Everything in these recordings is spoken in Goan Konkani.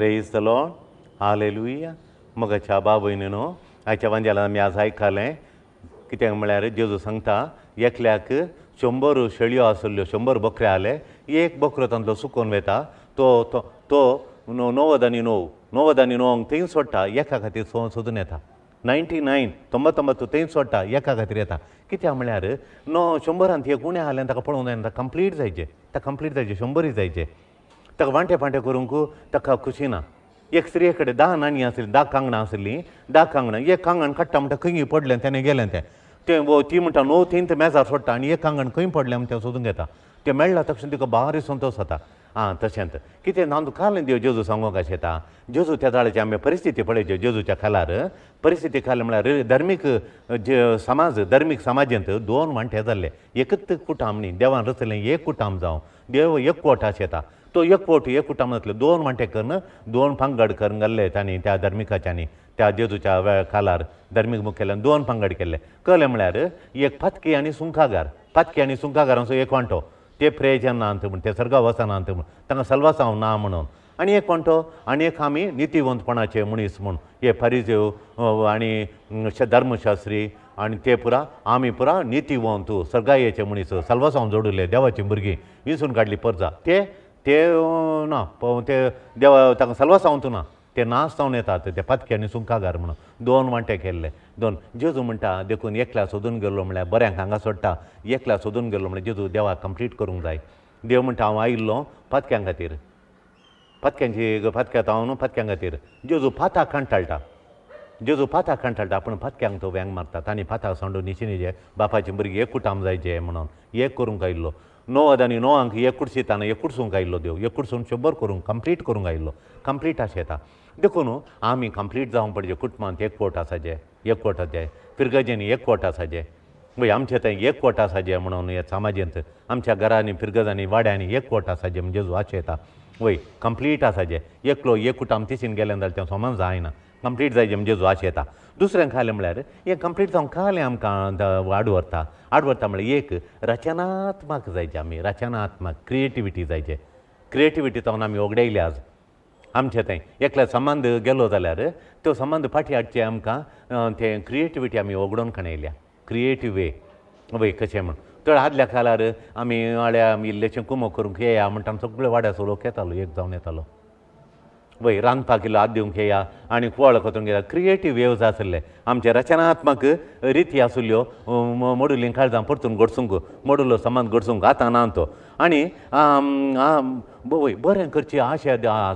Praise the Lord, hallelujah. मोगाच्या बाबयनो, आयच्या वांजेला आमी आज आयकलें कित्याक म्हळ्यार जेजू सांगता एकल्याक 100 शेळयो आसल्ल्यो, 100 बकरे आले, एक बकरो तांतलो सुकोवन वेता, तो तो 99 99 थंय सोडटा, एका खातीर सोदून येता. 99 99 थंय सोडटा, एका खातीर येता. कित्याक म्हळ्यार 100 एक उणें आसलें ताका पळोवंक जायना, ताका कंप्लीट जायचें, ताका कंप्लीट जायचें, 100 जायचें. ताका वांटे फांटे करूंक ताका खुशी ना. एक स्त्रिये कडेन 10 नाणीं आसलीं, 10 कांगणां आसलीं, 10 कांगणां, एक कांगण काडटा म्हणटा खंय पडलें तेणें गेलें तें, तें ती म्हणटा 9 थंय मेजार सोडटा आनी एक कांगण खंय पडलें म्हण तें सोदूंक येता. तें मेळ्ळा तशें तिका भारी संतोश जाता. आं तशेंच कितें ना काल देव जेजू सांगूंक येता. जेजू त्या जाळाची आमी परिस्थिती पळयची. जेजूच्या खालार परिस्थिती खाल म्हळ्यार धर्मीक जे समाज, धर्मीक समाजांत 2 वांटे जाल्ले. एकच कुटाम न्ही, देवान रचलें एक कुटाम जावं, देव एकवट आशेता, तो एकवट एक कुटाम जातले 2 वांटे करून 2 पंगड करून घाल्ले तांणी त्या धर्मिकाच्यांनी, त्या जेजूच्या वेळ खालार धर्मीक मुखेल्यान 2 पंगड केल्ले. कळ्ळें म्हळ्यार एक पातकी आनी सुंकागार, पातकी आनी सुंकागारांचो एक वांटो, ते प्रेजन नात म्हण, ते सर्गा वचनात म्हण, तांकां सल्वासांव ना म्हणून, आनी एक वांटो, आनी एक आमी नितीवंतपणाचे मनीस म्हूण, हे फारिजेव आनी धर्मशास्त्री आनी ते पुरा आमी पुरा नितीवंत सर्गायेचे मनीस, सल्वासांव जोडिल्ले देवाची भुरगीं विंचून काडली परजा, ते ते ना ते देवा तांकां सल्वासांव ना, ते नाश जावन येतात, ते पातकी आनी सुंकागार म्हणून 2 वांटे केल्ले. 2 जेजू म्हणटा देखून एकल्या सोदून गेल्लो म्हळ्यार बऱ्यांक हांगा सोडटा, एकल्या सोदून गेल्लो म्हळ्यार जेजू देवाक कंप्लीट करूंक जाय. देव म्हणटा हांव आयिल्लो पातक्यां खातीर, पातक्यांची पातक्यांत हांव न्हू पातक्यां खातीर. जेजू पाताक कंटाळटा, जेजू पाताक कंटाळटा, पूण पातक्यांक तो वेंग मारता. तांणी पाताक सांडून निशिनी बापाची भुरगीं एक कुटाम जायचे म्हणून एक करूंक आयिल्लो. 99 एक कुडसिताना एक कुडसूंक आयिल्लो देव, एक कुडसून 100 करूंक कंप्लीट करूंक आयिल्लो, कंप्लीट आशेता. देखून आमी कंप्लीट जावंक पडचे. कुटुंबांत एकवट आसाचे, एकवट आसाचे, फिरगजेंनी एकवट आसाचे, वय आमचे थंय एकवट आसाचे म्हणून ह्या समाजेंत आमच्या घरांनी फिरगजांनी वाड्यांनी एकवट आसाचे म्हणजे जेजू आशेता. वय कंप्लीट आसाचे, एकलो एक कुटाम तिशीन गेलें जाल्यार तें समान जायना, कंप्लीट जायचें म्हणजे जेजू आशेता. दुसरें खालें म्हळ्यार हें कंप्लीट जावंक खालें आमकां आड व्हरता, आड व्हरता म्हळ्यार एक रचनात्मक जायचें, आमी रचनात्मक क्रिएटिविटी जायचें. क्रिएटिविटी जावन आमी ओगडायली आज आमचे थंय. एकल्या संबंद गेलो जाल्यार तो संबंद फाटीं हाडचे आमकां तें क्रिएटिविटी आमी ओगडोवन काणयल्या, क्रिएटीव वे वय कशें म्हण. तर आदल्या काळार आमी वाड्या इल्लेशें कुमो करूंक येया म्हणटा सगळे वाड्याचो लोक येतालो, एक जावन येतालो. वय रांदपाक इल्लो हात दिवंक येया आनी कुवाळ करूंक येया, क्रिएटीव वेव्ज आसले आमचे, रचनात्मक रिती आसल्यो. मोडुलीं काळजां परतून घडसूंक, मोडुलो संबंद घडसूंक आतां ना तो. आनी वय बरें करची आशा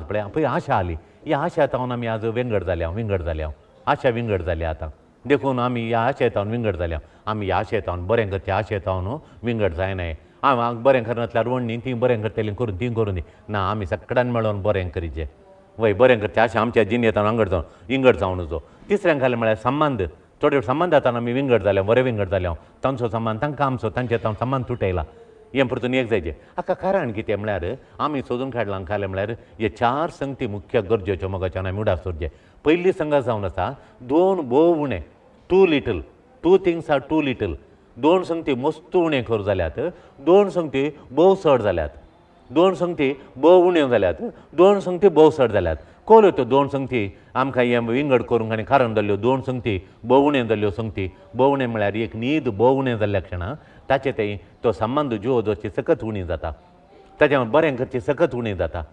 पळय पळय आशा आली, ह्या आशा तावन आमी आज विंगड जाल्या, विंगड जाल्या, आशा विंगड जाल्या आतां. देखून आमी ह्या आशे तावन विंगड जाल्या, आमी ह्या आशे तावन बरें करचें आशे तावन विंगड जायनाय. हांव बरें करनासल्यार वण्णी तीं बरें करतलीं करून तीं करून दी ना, आमी सगळ्यान मेळोन बरें करीचें. वय बरें करचें आशा आमच्या जिणेंत वांगड जावन विंगड जावन जो. तिसऱ्यां खालें म्हळ्यार संबंद, थोडे संबंद आतां आमी विंगड जाल्या, बरे विंगड जाल्या, तांचो संबंद तांकां आमचो तांचे तावन संबंद तुटयला, हें परतून एक जायचें. हाका कारण कितें म्हळ्यार आमी सोदून काडलां खालें म्हळ्यार हे 4 संगती मुख्य गरजेच्यो मोगाच्यान आमी उडास दवरचे. पयली संगत जावन आसा 2 भोव उणें, too little, 2 things are too little. 2 संगती मस्त उणें कर जाल्यात, 2 संगती भोव चड जाल्यात, 2 संगती भोव उण्यो जाल्यात, 2 संगती भोव चड जाल्यात. कोल्यो त्यो 2 संगती आमकां हें विंगड करूंक आनी कारण जाल्ल्यो 2 संगती भोव उणें जाल्ल्यो संगती. भोव उणें म्हळ्यार एक न्हीद भोव उणें जाल्ल्या क्षणा ताचे थंय तो संबंद जिवो दवरची सकत उणी जाता, ताच्या बरें करची सकत उणी जाता,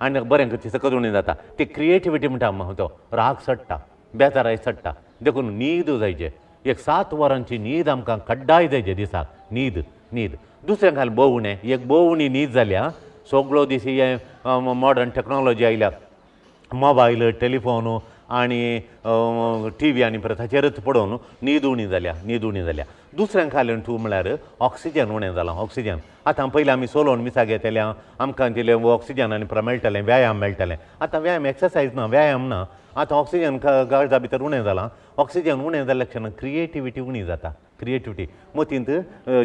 आनी बरें करची सकत उणी जाता. ती क्रिएटिविटी म्हणटा तो राग चडटा, बेजाराय चडटा. देखून न्हीद जायचे, एक 7 वरांची न्हीद आमकां कड्डाय जायचे दिसाक, न्हीद न्हीद. दुसरें खाल भोव उणें, एक भोव उणी न्हीद जाल्या सगळो दीस हे मॉडर्न टॅक्नोलॉजी आयल्या, मोबायल टेलिफोन आनी टी व्ही आनी परत ताचेरच पडोवन न्हीद उणी जाल्या, न्हीद उणी जाल्या. दुसऱ्यां खालें तूं म्हळ्यार ऑक्सिजन उणें जालां. ऑक्सिजन आतां पयलीं आमी सोलोवन मिसाक येतले, आमकां दिलें ऑक्सिजन आनी परत मेळटलें, व्यायाम मेळटलें. आतां व्यायाम एक्सरसायज ना, व्यायाम ना, आतां ऑक्सिजन काळजा भितर उणें जालां. ऑक्सिजन उणें जाल्ल्या क्षणान क्रिएटिविटी उणी जाता. क्रिएटिविटी मतींत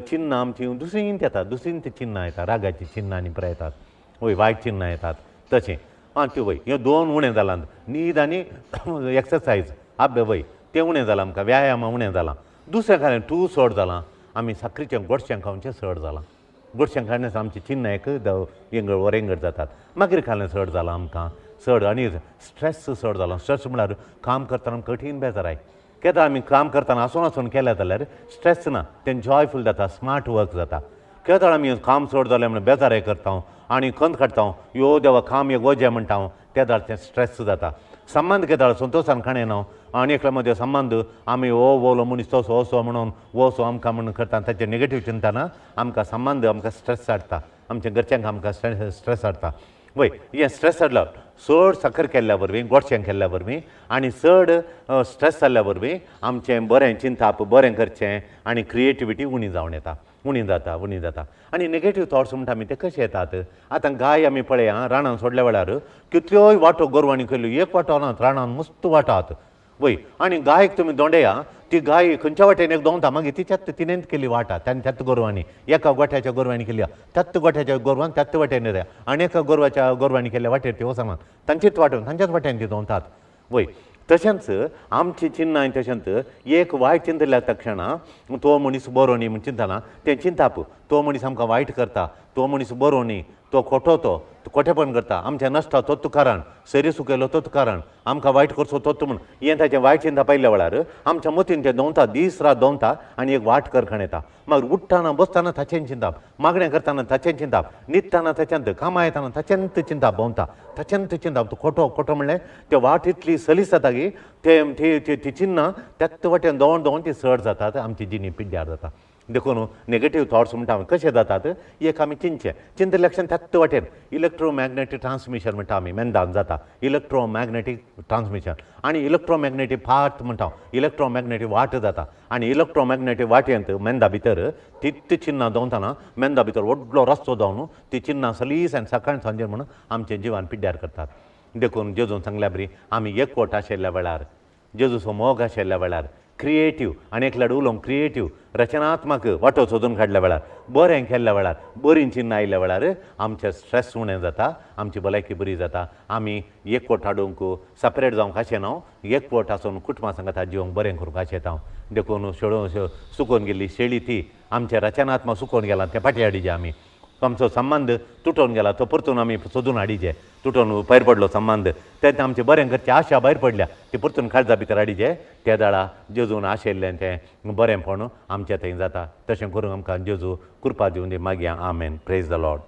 चिन्नां आमची दुसरींत येतात, दुसरींत चिन्नां येता, रागाचीं चिन्नां आनी परत येतात, वय वायट चिन्नां येतात तशें. आं त्यो वय ह्यो 2 उणें जालां, न्हीद आनी एक्सरसायज आब्बे वय तें उणें जालां आमकां, व्यायाम उणें जालां. दुसरें खालें तूं चड जालां, आमी साकरीचें गोडशें खावचें चड जालां. गोडशें खाणें आमची चिन्नां एक इंगळ वरेंगड जातात. मागीर खालें चड जालां आमकां चड आनी स्ट्रेस चड जाला. स्ट्रेस म्हळ्यार काम करतना आमकां कठीण बेजाराय. केन्ना आमी काम करतना आसून आसून केलें जाल्यार स्ट्रेस ना, तें जॉयफूल जाता, स्मार्ट वर्क जाता. केदाळ आमी काम चड जालें म्हणून बेजाराय करता आनी खंत काडटा, यो देवा काम एक वजें म्हणटा, तेदाळ तें स्ट्रेस जाता. संबंद केदाळ संतोशान खाणें ना आनी एकल्या मदें संबंद आमी हो वोलो मनीस तसो असो म्हणून वसो आमकां म्हणून करता, ताचें नेगेटीव चिंतना आमकां संबंद आमकां स्ट्रेस हाडटा, आमच्या घरच्यांक आमकां स्ट्रेस हाडटा. वय हें स्ट्रेस हाडलो चड साकर केल्ल्या वरवीं, गोडशें केल्ल्या वरवीं आनी चड स्ट्रेस जाल्ल्या वरवीं आमचें बरें चिंताप, बरें करचें आनी क्रिएटिविटी उणी जावन येता, उणी जाता, उणी जाता. आनी नेगेटीव थॉट्स म्हणटा आमी ते कशे येतात. आतां गाय आमी पळया रानान सोडल्या वेळार कितल्योय वांटो गोरवांनी केल्यो, एक वांटो ना, रानान मस्त वांटो आत वय. आनी गायक तुमी दोंडेया, ती गाय खंयच्या वाटेन एक दोंवता, मागीर तिच्यात तिणेंच केली वाटा, ताणें त्याच गोरवांनी एका गोठ्याच्या गोरवांनी केली, त्याच गोठ्याच्या गोरवान त्याच वाटेन येता आनी एका गोरवाच्या गोरवांनी केल्ल्या वाटेर ती वचना, तांचीच वाटून तांच्याच वाटेन ती दोंवतात वय. तशेंच आमची चिन्नां तशेंच एक वायट चिंतल्या तक्षणा तो मनीस बरो न्ही म्हण चिंतना तें चिंताप, तो मनीस आमकां वायट करता, तो मनीस बरो न्ही, तो खोटो, तो खोटेपण करता, आमचें नश्टा तोच कारण, सरी सुकयलो तोच कारण, आमकां वायट करचो तोच म्हण हें ताचें वायट चिंता पयल्या वेळार आमच्या मतीन तें दोवता, दीस रात दोवता आनी एक वाट करखण येता. मागीर उठ्ठना बसतना ताचें चिंताप, मागणें करतना ताचें चिंताप, न्हिदतना ताच्यांत, कामां येतना ताच्यांत चिंताप भोंवता, ताच्यांत चिंताप. तो खोटो खोटो म्हणलें ते वाट इतली सलीस जाता की ते ती चिन्नां त्याच वाटेन दोवन दोवन ती चड जातात, आमची जिणी पिड्ड्यार जाता. देखून नेगेटीव थॉट्स म्हणटा आमी कशे जातात, एक आमी चिंतचें, चिंतलें लक्षान त्याच वाटेन इलेक्ट्रोमॅग्नेटीक ट्रान्समिशन म्हणटा आमी मेंदान जाता, इलेक्ट्रोमॅग्नेटीक ट्रान्समिशन आनी इलेक्ट्रोमॅग्नेटीक पार्ट म्हणटा, इलेक्ट्रोमॅग्नेटीक वाट जाता आनी इलेक्ट्रोमॅग्नेटीक वाटेंत मेंदा भितर तित चिन्नां दोवतना मेंदा भितर व्हडलो रस्तो जावन ती चिन्नां सलीस आनी सकाळ सांजे म्हणून आमचें जिवान पिड्ड्यार करतात. देखून जेजून सांगल्या बरी आमी एकवट आशिल्ल्या वेळार, जेजूचो मोग आशिल्ल्या वेळार, क्रिएटीव आनी एकल्याड उलोवंक क्रिएटीव रचनात्मक वाटो सोदून काडल्या वेळार, बरें केल्ल्या वेळार, बरीं चिन्नां आयिल्ल्या वेळार आमचें स्ट्रेस उणें जाता, आमची भलायकी बरी जाता. आमी एकवट हाडूंक सेपरेट जावंक आशेना, एकवट आसून कुटुंबा सांगाता जिवंक बरें करूंक आशेता. देखून शेळो सुकोवन गेल्ली शेळी ती आमचें रचनात्मक सुकोवन गेलां तें फाटीं हाडिचें, आमी आमचो संबंद तुटोवन गेला तो परतून आमी सोदून हाडिचें, तुटोवन भायर पडलो संबंद तें आमचें बरें करचें आशा भायर पडल्या ती परतून काळजा भितर हाडिचें. त्या दाळा जेजून आशिल्लें तें बरेंपण आमचें थंय जाता. तशें करूंक आमकां जेजू कृपा दिवन दी मागया. आमेन. Praise the Lord.